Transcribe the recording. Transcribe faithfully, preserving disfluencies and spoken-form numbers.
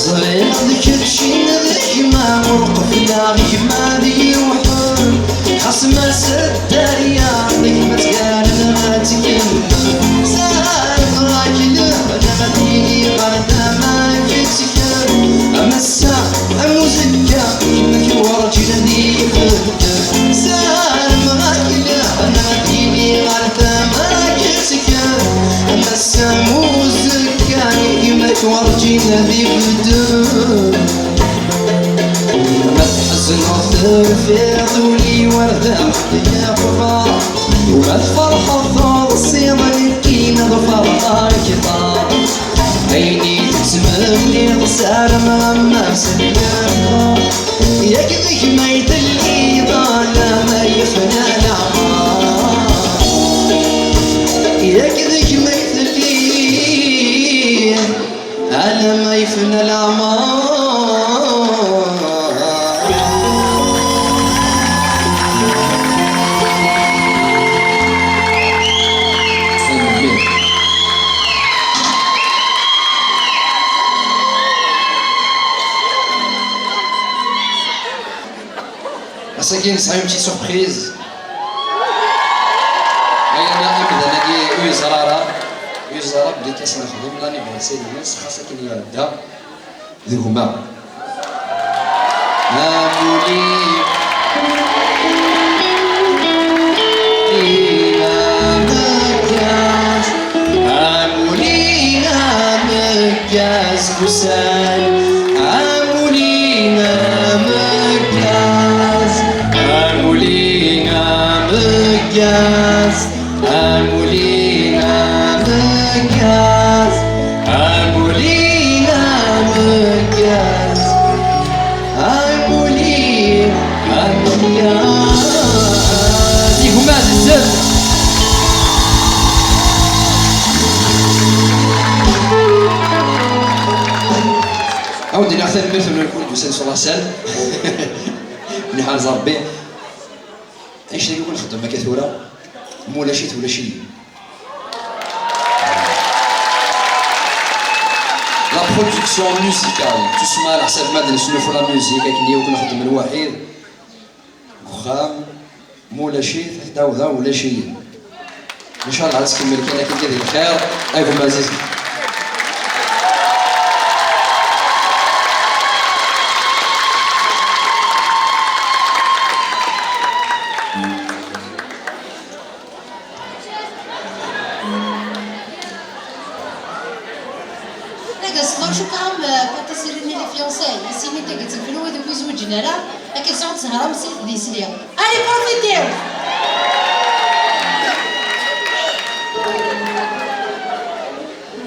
Ẓriɣ d kečč i d gma, ur qefleɣ gma d yiwḥel. Xas ma s dderya, d gma ttgaren ad tkemmel. Sɛerfeɣ-ak lehna ma d-yili ɣer tama k-ttkel. Am ass-a, am uzekka, gma-k werǧin ad ibeddel. Sɛerfeɣ-ak lehna ma d-yili ɣer tama k-ttkel. Am ass-a, am uzekka, gma-k werǧin ad ibeddel. Ma tḥezneḍ terfiḍ ul-iw ar daxel yeqber, u ma tferḥeḍ teḍsiḍ nekkini ad ferḥeɣ kter. Ayen i tettmenniḍ sarmeɣ am ass n lehna. Yak d gma i telliḍ alamma yefna leɛmer. Yak d gma i telliḍ alamma yefna leɛmer. Ass-agi nesɛa une petite surprise. Aya amdan-agi ur yeẓri ara, ur yeẓri ara belli ass-a nexdem l'anniversaire-ines, xas akken iɛedda d gma. Amulli ameggaz, amulli ameggaz kusan. Amulli ameggaz, amulli ameggaz, amulli ameggaz, amulli ameggaz. Amulli ameggaz. Igumma bezzaf. Awen-d-iniɣ tanemmirt-nwen kul d-yusan sur la scène. Niḥerz Rebbi. Annect-agi ur nxeddem akka tura, ma ulac-it ulac-iyi. La production musicale, tusma ɛla ḥsab ma d-nesnufu la musique, akken i ur nxeddem lwaḥid, deg uxxam, ma ulac-it, ad t-ɛawdeɣ ulac-iyi. Ncallah ad tkemmel kan akken di lxir, a gma Aziz. Taga s ḍur cukkeɣ am pâtisserie-nni les fiançailles, i sin-nni taga ttneflen wid ur zwiǧen ara, akken sɛunt zhra am srid di sliɣ. Allez, profitez!